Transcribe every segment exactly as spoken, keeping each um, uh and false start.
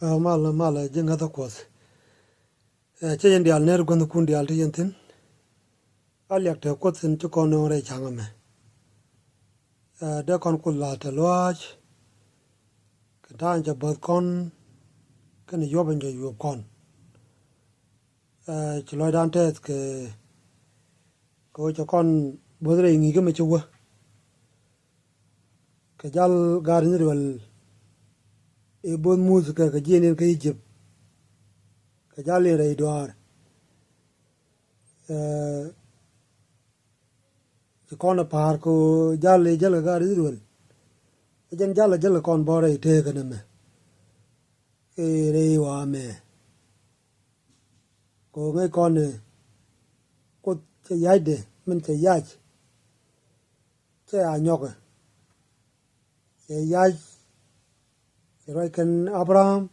Ɛ, malɛ, malɛ, ji̱ ŋäthä Kuɔth. Ɛ, cä yɛn diaal ner guäthkun diaal ti yɛn thi̱n. A liak te Kuoth in ci kɔn nööŋ rɛy ca̱ŋ ɛmɛ. Ɛ, dee kɔn Kuoth la̱a̱t te luaac. Kɛ ta̱a̱ in cɛ bo̱th kɔn, kɛnɛ yuɔp in cɛ yuɔp kɔn. Ɛ, ci lɔcdan tɛth kɛ, kɛ ɣöö cɛ kɔn bo̱th rɛy ŋi̱i̱kä mi ci wä. Kɛ jal gaat Israel i̱ bo̱th Muthɛ kɛ, kɛ jiɛn in kä Egypt. Kɛ jal in rɛy duaar. Ɛ, ci kɔn ɛ pa̱a̱r kɛ ɣöö jal i̱ jäl kɛ gaat Israel. Ɛ jɛn jal ɛ jäl kɛ kɔn bä rɛy tëëkä nɛmɛ. Ɛ rɛy wa̱a̱ mɛ. Kɛ ɣöö ŋäc kɔn ɛ Kuoth cɛ ya̱cdɛ, min cɛ ya̱c. Cɛ a nyɔkɛ. Cɛ ya̱c, cɛ ruac kɛn Abraham,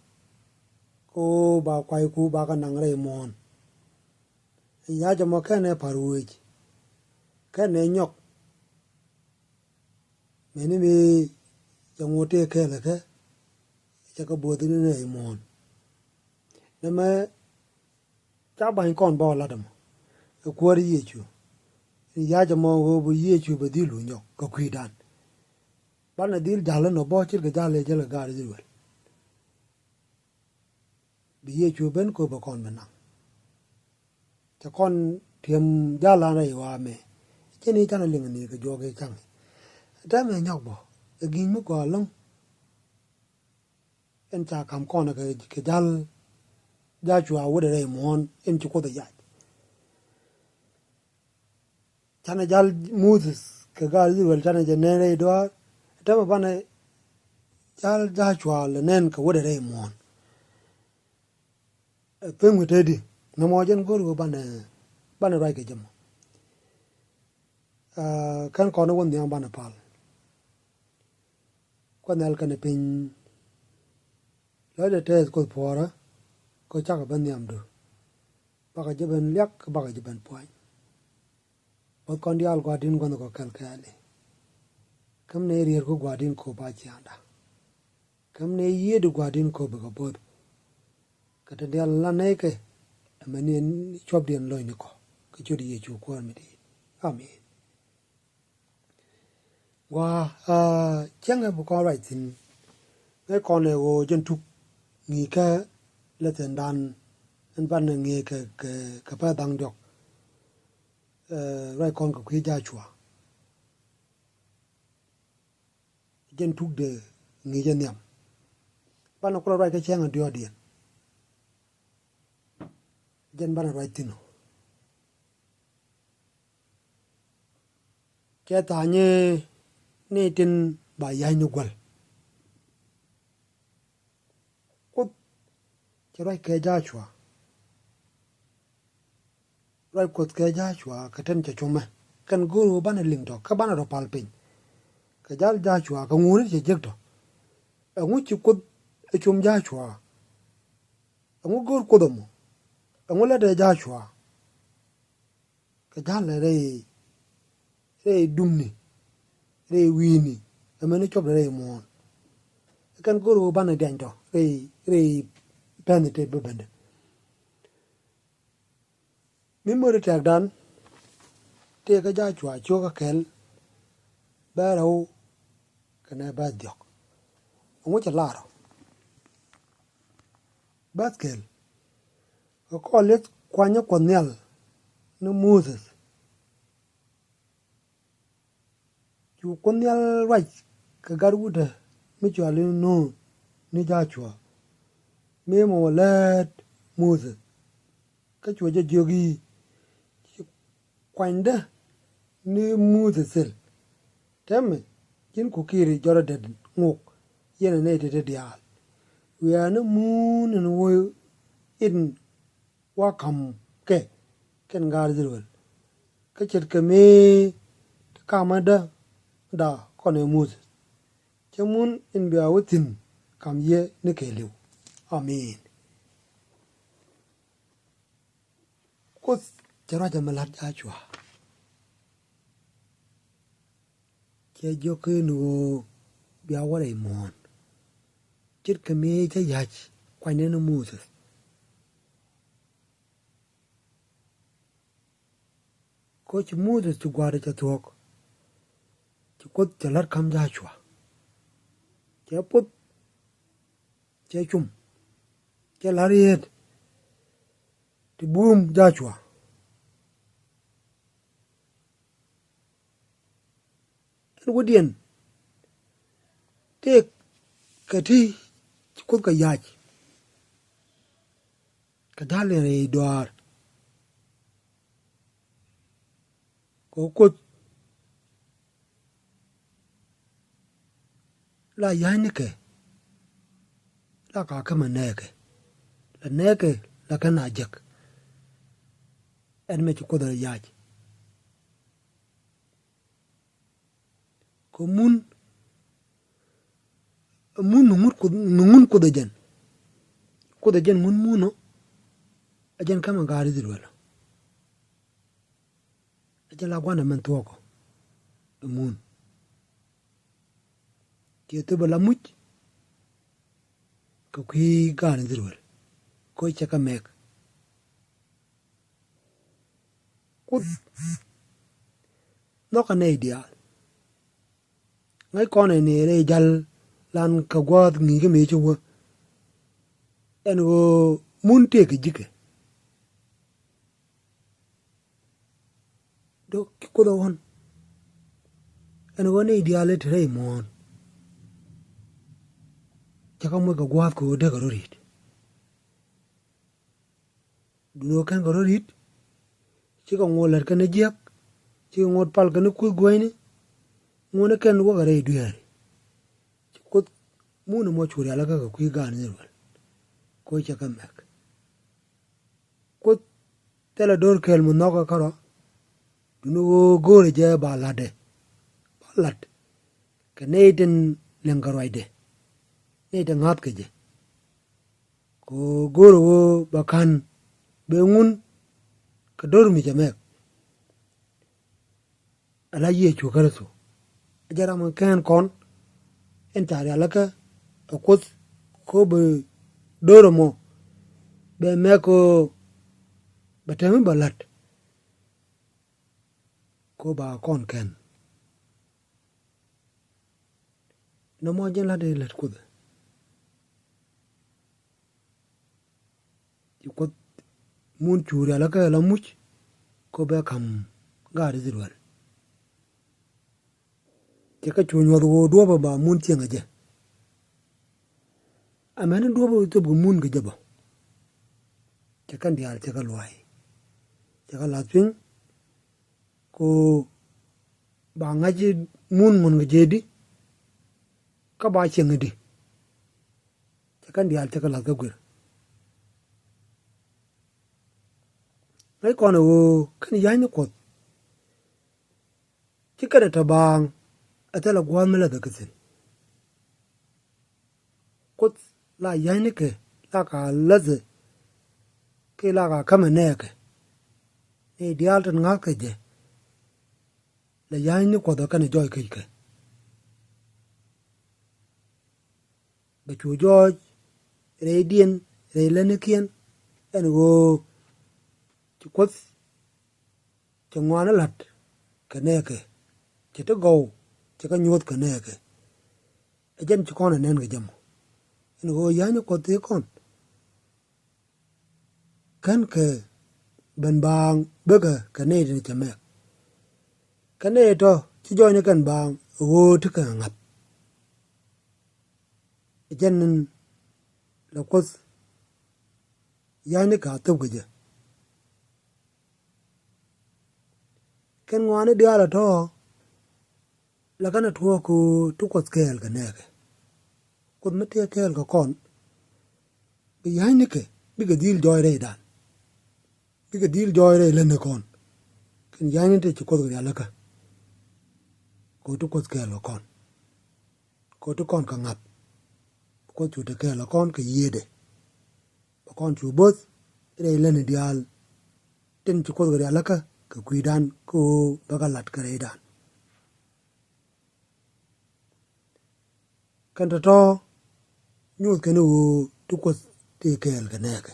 kɛ ɣöö ba kuayku ba kɛ naŋ rɛy muɔ̱ɔ̱n. Ya̱c ɛmɔ kɛnɛ pa̱r wec, kɛnɛ nyɔk. Mɛni mi cɛ ŋot tëë kɛɛl kɛ, cɛ kɛ bo̱o̱th ni rɛy muɔ̱ɔ̱n. Nɛmɛ ca ba̱ny kɔn bä lat ɛmɔ, ɛ kuäär Yecu. Ya̱c ɛmɔ ɣöö bi Yecu bɛ dhil lu nyɔk kɛ kui̱dan. Banɛ dhil ja̱l inɔ bä ce̱tkɛ ja̱l ëë jäl kɛ gaat Israel. Bi Yecu ben kɛ ɣöö bɛ kɔn bɛ naŋ. Cɛ kɔn tiɛm ja̱l an rɛy wa̱a̱ mɛ. Cɛ ni canɛ liŋ ni kɛ juɔk i̱ ca̱ŋ. Täämɛ nyɔk bä ɛ gi̱ny mi gɔaa ɛlɔ̱ŋ. Ɛn ca ka̱m kɔn kɛ, kɛ ja̱l Jacua wut ɛ rɛy muɔ̱ɔ̱n in ci Kuoth ɛ yac. Canɛ ja̱l Muthɛ kɛ gaat Israel, canɛ jɛ nɛn rɛy duaar. Täämɛ banɛ ja̱l Jacua lɛ nɛn kɛ wut ɛ rɛy muɔ̱ɔ̱n. Ɛ, pek mi te di nɔmɔ jɛn go̱r ɣöö banɛ, banɛ ruac kɛ jɛ mɔ. Ɛ, kɛn kɔn wä nhiam banɛ pal. Kuoth nhial kɛnɛ piny. Lɔcdɛ tɛth Kuoth puɔ̱ɔ̱rä, kɛ cakɛ ben nhiamdu. Bakɛ jɛ ben liak, bakɛ jɛ ben pua̱ny. Bo̱th kɔn diaal Gua̱a̱r di̱n gua̱n kɔ kɛl kɛɛli. Käm ni rier ku Gua̱a̱r di̱n kop a ciaŋda. Käm ni yiëëdu Gua̱a̱r di̱n kop bikɛ bo̱th. Kɛ te diaal la nɛy kɛ, ɛmɛ ni cuɔp diɛn lo̱ny ni kɔ. Kɛ ciöt Yecu Kuäär mi di̱i̱t. Amin. Gua, aa, cäŋɛ bi kɔn ruac thi̱n. Ŋäc kɔn ɛ ɣöö jɛn tuk ŋi̱i̱kä lɛ thi̱n dan. Ɛn banɛ ŋi̱i̱ kɛ, kɛ, kɛ pɛr dhaŋ diɔ̱k. Ɛ, ruac kɔn kɛ kui̱ Jacua. Jɛn tukdɛ ŋi̱i̱cä nhiam. Banɛ kulɛ ruac kä cäŋ a diɔ̱ɔ̱diɛn. Jɛn banɛ ruac thi̱n ɔ. Cɛ tha̱a̱ŋ ni tin ba ya̱c ni guäl. Kuoth cɛ ruac kɛ Jacua. Ruac Kuoth kɛ Jacua kɛ tin cɛ cumɛ. Kɛn go̱o̱r ɣöö banɛ liŋ tɔ, kä banɛ rɔ pal piny. Kɛ jal Jacua, kɛ ŋuuni cɛ jek tɔ. Ɛŋu ci Kuoth ɛ cum Jacua? Ɛŋu go̱o̱r Kuoth ɛmɔ? Ɛŋu lätdɛ Jacua? Kɛ ja̱lɛ rɛy, rɛy dumni, rɛy wi̱i̱ni, ɛmɛni copdɛ rɛy muɔ̱ɔ̱n. Kɛn go̱r ɣöö banɛ diany tɔ rɛy, rɛy pɛn te bä bendɛ. Mi mör tɛkdan tëë kä Jacua cio̱kä kɛl, bɛ̈th rɛw kɛnɛ bɛ̈th diɔ̱k. Ɛŋu cɛ lar ɔ? Bɛ̈th kɛl. Kɛ kɔn li̱th kuanyä Kuɔth Nhial ni Muthɛ. Cu Kuoth Nhial ruac kɛ gat wutdä mi cɔal i̱ Nuun ni Jacua, mëë mɔ wä läät Muthɛ. Kä cuɛ jɛ jiök i̱, ci kuanydä ni Muthɛ thil. Täämɛ, ji̱n ku kiɛɛri Jɔrdan ŋok, yɛn ɛ nɛy tetdä diaal. Wiaa ni muun ɛn wä in wa ka̱m kɛ kɛn gaat Israel. Kä ce̱tkɛ mëë ti kamädä da kɔnɛ Muthɛ. Cä mun in bia wä thi̱n ka̱m yɛ ni kɛɛliw. Amin. Kuoth cɛ ruac ɛmɛ la̱t Jacua. Cɛ jiök ni ɣöö bia wä rɛy muɔ̱ɔ̱n. Ce̱tkɛ mëë cä ya̱c kuany ni Muthɛ. Kä ci Muthɛ ci gua̱a̱r cɛ thuɔ̱k, ci Kuoth cɛ la̱t ka̱m Jacua. Cɛ poth, cɛ cum, cɛ la̱r yieet ti buum Jacua. Ɛn wädiɛn tëëkɛ ti ci Kuoth kɛ yac kɛ da̱l in rɛy dɔaar. Kɛ Kuoth la ya̱cnikɛ, la ka kä mɛ nɛɛkɛ, la nɛɛkɛ la kɛn a jek. Ɛn mɛ ci Kuoth rɔ yac. Kɛ mun, mun ni ŋun Kuoth, ni ŋun Kuoth ɛ jɛn. Kuoth ɛ jɛn ŋun mun ɔ, ɛ jɛn kä mɛ gaat Israel. Ɛ jɛn la gua̱n ɛmɛn thuɔ̱k ɔ, ɛ mun. Kiɛ thöpɛ la muc kɛ kui̱ gaat Israel, kä cɛ kɛ mɛk. Kuoth nhɔkɛ nɛy diaal. Ŋäc kɔn ɛ ni rɛy jal lan kɛ gua̱a̱th ŋi̱i̱kä mëë ci wä. Ɛn ɣöö mun tëëkɛ ji̱kɛ. Dok ci Kuoth ɛ ɣɔ̱n. Ɛn ɣöö nɛy diaal ɛ te rɛy muɔ̱ɔ̱n. Cɛ kä moc kɛ gua̱a̱th kɛ ɣöö dee kɛ rɔ ri̱t. Duundɛ ɣöö kɛn kɛ rɔ ri̱t. Cikɛ ŋot lät kɛn jiäk. Cikɛ ŋot pal kɛn kuth guäyni. Ŋuɔ̱tni kɛn wäkɛ rɛy dueeri. Ci Kuoth mun ɛmɔ cu rialikä kɛ kui̱ gaat Israel. Kä cɛ kɛ mɛk. Kuoth thilɛ do̱r kɛl mi nhɔkä kärɔ̱. Duundɛ ɣöö go̱o̱rɛ jɛ ba la̱tdɛ. Ba la̱t kɛ nɛy tin liŋ kɛ ruacdɛ. Nɛy tin ŋa̱thkɛ jɛ. Kɛ ɣöö go̱o̱rɛ ɣöö ba ka̱n ben ŋun kɛ do̱r mi cɛ mɛk. Ala Yecu Kritho. Ɛ jɛn ram in kɛn kɔn in ca rialikä ɛ Kuoth, kä bi do̱r ɛmɔ bɛ mɛk kä bɛ tɛm i̱ bɛ la̱t. Kä ba kɔn kɛn. Nɔmɔ jɛn la̱t i̱ lät Kuoth. Ci Kuoth mun cu rialikä ala muc kä bɛ ka̱m gaat Israel. Cɛ kɛ cu nyuɔth ɣöö duɔ̱ɔ̱pä ba mun cieŋ ɛ jɛ. Amäni duɔ̱ɔ̱pä thöp kɛ mun kɛ jɛ bä. Cɛ kɛn diaal cɛ kɛ luay. Cɛ kɛ la̱th piny. Kɛ ɣöö ba ŋa̱c mun ŋuɔ̱n kɛ jɛ di. Kä ba cieŋ ɛ di. Cɛ kɛn diaal cɛ kɛ la̱th kä guir. Ŋäc kɔn ɛ ɣöö kɛn ya̱cni Kuɔth. Ci kɛn ɛ tɔ baaŋ ɛ thilɛ gua̱a̱th mi läthɛ kä thi̱n. Kuoth la ya̱cnikɛ la ka läthɛ kiɛ la ka kämɛ nɛɛkɛ. Nɛy diaal tin ŋa̱thkɛ jɛ. La ya̱cni Kuɔth ɛ kɛn ɛ jɔɔc keckä. Bɛ cu jɔɔc rɛydiɛn rɛy lätnikiɛn ɛn ɣöö ci Kuoth cɛ ŋuan ɛ la̱t kɛ nɛɛkɛ. Cɛ ti gɔw cɛ kɛ nyuɔ̱th kɛ nɛɛkɛ. Ɛ jɛn ci kɔn ɛ nɛn kɛ jɛ mɔ. Ɛn ɣöö ya̱cni Kuɔth tëë kɔn. Kän kɛ ben baaŋ bekä kɛ nɛy tin cɛ mɛk. Kɛ nɛy tɔ ci jɔɔcni kɛn baaŋ ɣöö ti kɛn ŋa̱th. Ɛ jɛn in la Kuoth ya̱cnikɛ a thöp kɛ jɛ. Kɛn ŋɔaani diaal a tɔ̱ la kɛn a tuɔɔk kɛ ɣöö ti Kuoth kɛɛl kɛ nɛɛkɛ. Kuoth mi tëë kɛɛl kɛ kɔn bi ya̱cnikɛ bikɛ dhil jɔɔc rɛydan. Bikɛ dhil jɔɔc rɛy lätni kɔn. Kɛn ya̱cni ti ci Kuoth kɛ rialikä. Kɛ ɣöö ti Kuoth kɛɛl kɛ kɔn. Kɛ ɣöö ti kɔn kɛ ŋa̱th. Kuoth cu te kɛɛl kɛ kɔn kɛ yiëëdɛ. Bɛ kɔn cu bo̱th rɛy lätni diaal tin ci Kuoth kɛ rialikä kɛ kui̱dan kä ɣöö bɛ kɛ la̱t kɛ rɛydan. Kɛn tɔ̱tɔ̱ nyuuth kɛn ɣöö ti Kuoth tëë kɛɛl kɛ nɛɛkɛ.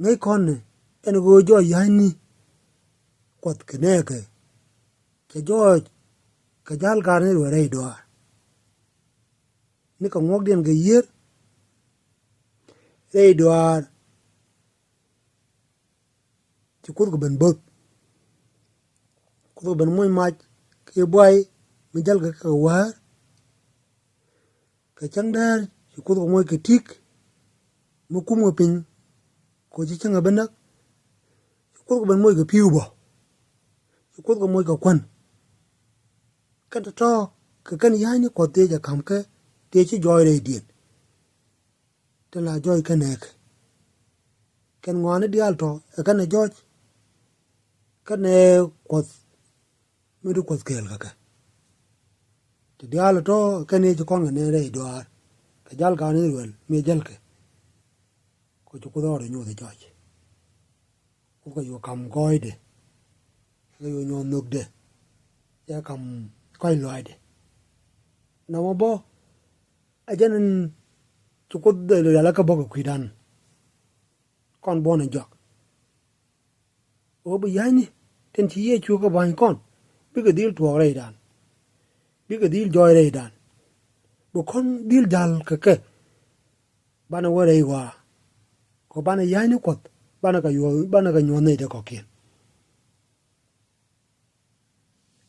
Ŋäc kɔn ni ɛn ɣöö jɔɔc ya̱cni Kuɔth kɛ nɛɛkɛ cɛ jɔɔc kɛ ja̱l gaat ni ruɛl rɛy dɔaar. Ni kɛ ŋuɔ̱kdiɛn kɛ yiër rɛy dɔaar ci Kuoth kɛ ben bo̱th. Kuoth kɛ ben moc mac kɛ buay mi jäl kɛ kɛ wäär. Kɛ cäŋ däär ci Kuoth kɛ moc kɛ ti̱k mi kum kɛ piny kɛ ci cäŋ ɛ ben näk. Ci Kuoth kɛ ben moc kɛ pi̱w bä. Ci Kuoth kɛ moc kɛ kuän. Kɛn tɔ̱tɔ̱ kɛ kɛn ya̱cni Kuɔth tëë cɛ ka̱m kɛ tëë ci jɔɔc rɛydiɛn. Tin la jɔɔc kɛn nɛɛkɛ. Kɛn ŋɔaani diaal tɔ̱ ɛ kɛn ɛ jɔɔc. Kɛn ɛ Kuɔth mi di Kuɔth kɛɛl kɛ kɛ. Ti diaal tɔ̱ kɛn ɛ ci kɔn kɛ nɛn rɛy dɔaar kɛ ja̱l gaat ni ruɛl mi jäl kɛ. Kɛ ci Kuoth ɣɔr ɛ nyoth ɛ jɔɔc. Ku kɛ yuk ka̱m gɔɔydɛ, kɛ yuk nyuɔ̱th nhökdɛ, cɛ ka̱m kɔ̱a̱c lɔaacdɛ. Nɔmɔ bä ɛ jɛn in ci Kuoth dhɔl rialikä bä kɛ kui̱dan. Kɔn buɔ̱n in jɔak ɣöö bi ya̱cni tin ci Yecu kɛ ba̱ny kɔn bikɛ dhil tuɔɔk rɛydan, bikɛ dhil jɔɔc rɛydan, bi kɔn dhil ja̱l kɛ kɛ. Banɛ wä rɛy ɣɔaa kɛ banɛ ya̱cni Kuɔth banɛ kɛ yuɔth, banɛ kɛ nyuɔ̱th nɛy ti kɔ̱kiɛn.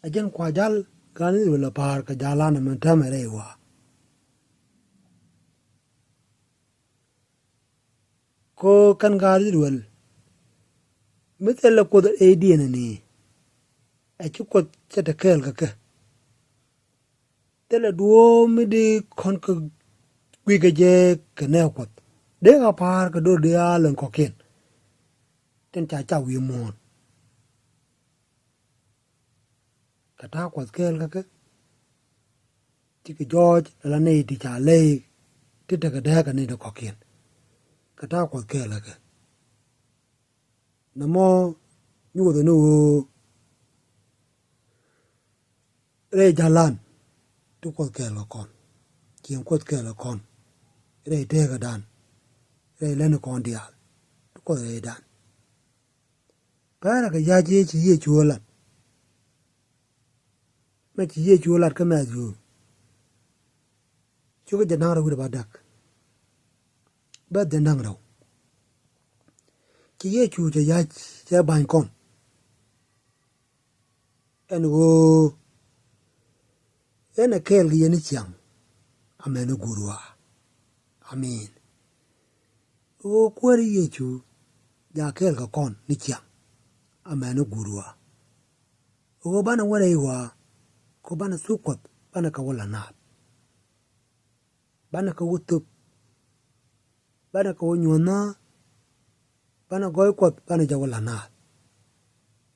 Ɛ jɛn kua ja̱l gaat ni ruɛl ɛ pa̱a̱r kɛ ja̱l an ɛmɛ täämɛ rɛy ɣɔaa. Kɛ kɛn gaat ni ruɛl mi thilɛ Kuoth rɛydiɛn ɛ ni, ɛ ci Kuoth cɛ te kɛɛl kɛ kɛ. Thilɛ duɔ̱ɔ̱p mi di kɔn kɛ guikɛ jɛ kɛ nɛɛk Kuɔth. Dee kɛ pa̱a̱r kɛ do̱r diaal in kɔ̱kiɛn tin ca cak wi̱i̱ muɔ̱ɔ̱n. Kɛ ta̱a̱ Kuɔth kɛɛl kɛ kɛ. Cikɛ jɔɔc ala nɛy ti ca lɛy ti tekɛ dääk kɛ nɛy ti kɔ̱kiɛn. Kɛ ta̱a̱ Kuɔth kɛɛl kɛ kɛ. Nɛmɔ nyuuthɛ ni ɣöö rɛy ja̱lan ti Kuoth kɛɛl kɛ kɔn, cieŋ Kuoth kɛɛl kɛ kɔn, rɛy tëëkädan, rɛy lätni kɔn diaal ti Kuoth rɛydan. Pɛrɛ kɛ ya̱c ëë ci Yecu ɛ lat. Mɛ ci Yecu ɛ lat kä Mɛthiu, cukɛ jɛ naŋ rɛw wi̱cdɛ bädäk, bɛ dhɛ naŋ rɛw. Ci Yecu cɛ ya̱c cɛ ba̱ny kɔn. Ɛn ɣöö ɛn ɛ kɛɛl kɛ yɛn ni ciaŋ amäni guut ɣɔaa. Amin. Ɣöö Kuäär Yecu jaa kɛɛl kɛ kɔn ni ciaŋ amäni guut ɣɔaa. Ɣöö banɛ wä rɛy ɣɔaa kɛ banɛ thuk Kuɔth banɛ kɛ wä la naath. Banɛ kɛ wä thöp, banɛ kɛ wä nyuɔ̱th naath, banɛ gɔɔy Kuɔth banɛ jɛ wä la naath.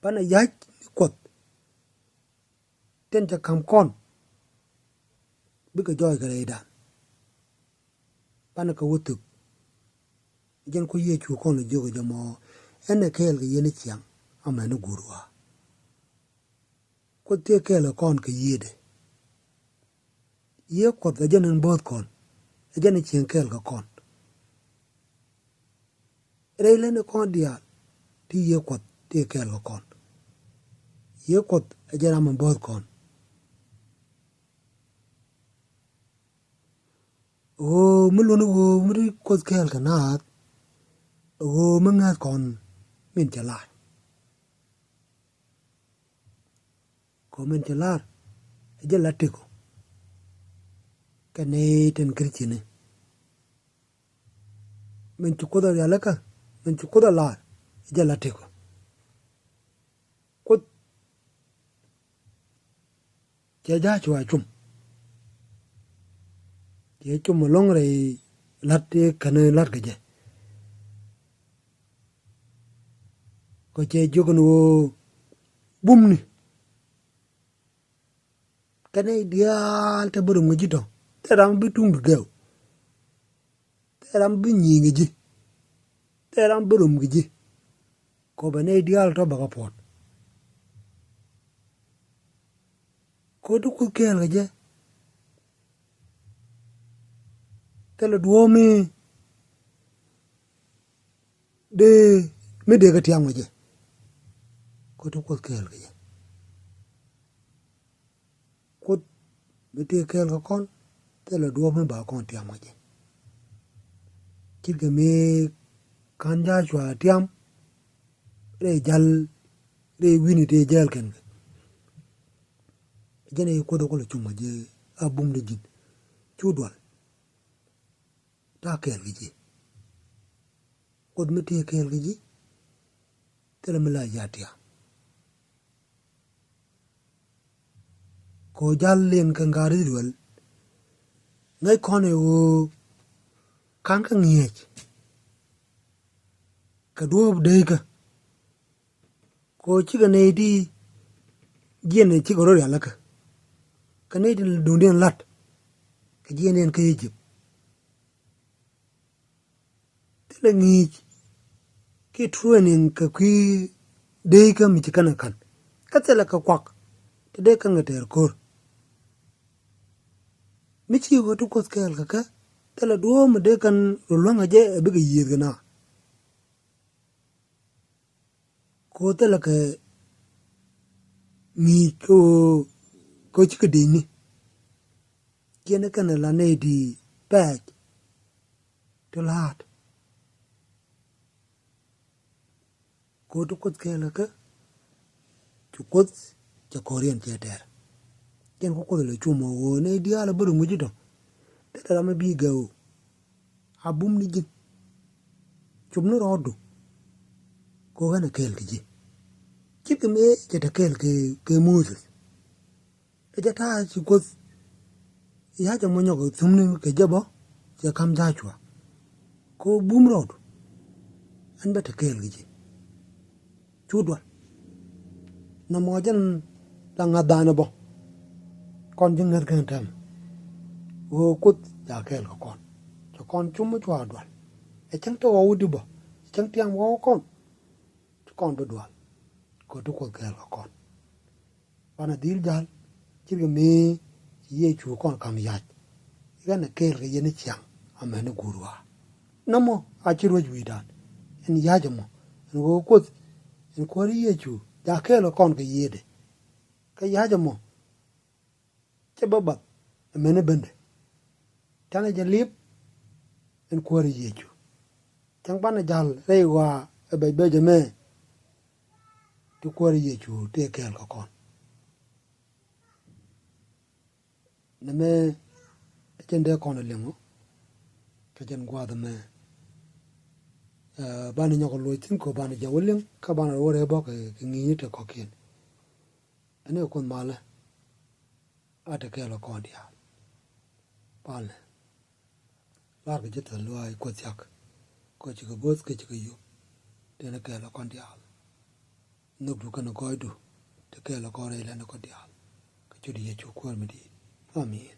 Banɛ ya̱c ni Kuɔth tin cɛ ka̱m kɔn bikɛ jɔɔc kɛ rɛydan. Banɛ kɛ wä thöp. Jɛn ku Yecu kɔn lɛ jiök ɛ jɛ mɔ, ɛn ɛ kɛɛl kɛ yɛn ni ciaŋ amäni guut ɣɔaa. Kuoth tëë kɛɛl kɛ kɔn kɛ yiëëdɛ. Yiëë Kuɔth ɛ jɛn in bo̱o̱th kɔn, ɛ jɛn in cieŋ kɛɛl kɛ kɔn. Rɛy lätni kɔn diaal ti Yiëë Kuɔth tëë kɛɛl kɛ kɔn. Yiëë Kuɔth ɛ jɛn ram in bo̱o̱th kɔn. Ɣöö mi luɔ̱ni ɣöö mi ti Kuoth kɛɛl kɛ naath, ɣöö mi ŋäth kɔn min cɛ lar. Kɛ min ci lar ɛ jɛ la tëkɔ. Kɛ nɛy tin Krithiani min ci Kuoth ɛ rialikä, min ci Kuoth ɛ lar ɛ jɛ la tëkɔ. Kuoth cɛ ja̱ cua cum. Cɛ cum ɛlɔ̱ŋ rɛy la̱t ti kɛn la̱t kɛ jɛ. Kɛ cɛ jiök ɛn ɣöö bumni kɛn nɛy diaal te bi rom kɛ ji̱ tɔ, thilɛ ram bi tuŋdu gɛw. Thilɛ ram bi nyiŋ kɛ ji̱. Thilɛ ram bi rom kɛ ji̱. Kɛ bɛ nɛy diaal tɔ bɛ kɛ puɔt. Kɛ ti Kuoth kɛɛl kɛ jɛ. Thilɛ duɔ̱ɔ̱p mi dee, mi dee kɛ tiam kɛ jɛ. Kɛ ti Kuoth kɛɛl kɛ jɛ. Kuoth mi tëë kɛɛl kɛ kɔn, thilɛ duɔ̱ɔ̱p mi ba kɔn tiam kɛ jɛ. Ce̱tkɛ mi /ka̱n Jɔcua tiam rɛy jäl, rɛy wi̱ni tëë jäl kɛn kɛ. Jɛn i̱ Kuoth ɛ kulɛ cuŋ kɛ jɛ, a bum ni ji̱n. Cu dual. Ta̱a̱ kɛɛl kɛ ji̱. Kuoth mi tëë kɛɛl kɛ ji̱, thilɛ mi la ji̱ a tiam. Kɛ ɣöö jäl liɛn kɛ gat Ithɛrɛl, ŋäc kɔn ɛ ɣöö /ka̱n kɛ ŋi̱eec kɛ duɔ̱ɔ̱p dee kä. Kɛ ɣöö cikɛ nɛy ti jiɛn ɛ cikɛ rɔ rialikä. Kɛ nɛy ti duŋdiɛn la̱t kɛ jiɛndiɛn kä I-jëp. Thilɛ ŋi̱i̱c kiɛ training kɛ kui̱ dee kä mi ci kɛn ɛ ka̱n. Kä thilɛ kɛ kuak ti dee kɛn kɛ tɛɛr ko̱r. Mi ci ɣöö ti Kuoth kɛɛl kɛ kɛ, thilɛ duɔ̱ɔ̱p mi dee kɛn rɔ luäŋ ɛ jɛ ɛ bikɛ yiëëth kɛ na. Kɛ ɣöö thilɛ kɛ ŋi̱i̱c kɛ ɣöö, kɛ ɣöö cikɛ dee ni. Ciɛn kɛn la nɛy ti pɛɛc ti la̱a̱t. Kɛ ɣöö ti Kuoth kɛɛl kɛ kɛ, cu Kuoth cɛ ko̱riɛn cɛ tɛr. Jɛn ku Kuoth lɛ cum ɣöö nɛy diaal a bä rɔ ŋuc i̱ tɔ. Thilɛ ram mi bi gɛw. A bum ni ji̱n. Cop ni rɔɔdu. Kɛ ɣöö ɣän a kɛɛl kɛ ji̱. Ce̱tkɛ mëë cɛ te kɛɛl kɛ, kɛ Moses. Ɛ jɛ ta̱a̱ ci Kuoth ya̱c ɛmɔ nyɔk thumni kɛ jɛ bä, cɛ ka̱m Jɔcua. Kɛ ɣöö bum rɔɔdu. Ɣän bä te kɛɛl kɛ ji̱. Cu dual. Nɔmɔ jɛn la ŋa̱thdan bä. Kɔn ji̱ ŋäth kɛn tɛm. Ɣöö Kuoth ca kɛɛl kɛ kɔn. Cɛ kɔn cum mi cua dual. Ɛ cäŋ te ɣɔw di bä. Ɛ cäŋ tiam ɣɔw kɔn. Ci kɔn bi dual. Kɛ ɣöö ti Kuoth kɛɛl kɛ kɔn. Banɛ dhil jal, ce̱tkɛ mëë ci Yecu kɔn ka̱m ya̱c. Ɣän a kɛɛl kɛ yɛn i̱ ciaŋ amäni guur wa̱a̱. Nɔmɔ a ci ruec wi̱i̱dan. Ɛn ya̱c ɛmɔ. Ɛn ɣöö Kuoth, ɛn Kuäär Yecu, ca kɛɛl kɛ kɔn kɛ yiëëdɛ. Kä ya̱c ɛmɔ cɛ bä bath amäni bendɛ. Canɛ jɛ li̱ep ɛn Kuäär Yecu. Cäŋ banɛ jal rɛy ɣɔaa ɛ bɛc bɛc ɛmɛ. Ti Kuäär Yecu tëë kɛɛl kɛ kɔn. Nɛmɛ ɛ cɛn dee kɔn ɛ liŋ ɔ. Kɛ cɛn gua̱a̱th ɛmɛ, ɛ, banɛ nyɔk ɛ loc thi̱n kɛ banɛ jɛ wä liŋ kä banɛ wä rɛɛ bä kɛ, kɛ ŋi̱i̱cni te kɔ̱kiɛn. Ɛn ɛ Kuoth malä a te kɛɛl kɛ kɔn diaal. Palnɛ. La̱rkɛ ji̱ thil lua̱a̱ i̱ Kuoth thia̱k. Kɔ cikɛ bo̱th kɛ cikɛ yop. Tënɛ kɛɛl ɛ kɔn diaal. Nhökdu kɛnɛ gɔɔydu. Te kɛɛl ɛ kɔn rɛy lɛn ɛ kɔn diaal. Kɛ ciöt Yecu Kuäär mi di̱i̱t. Amin.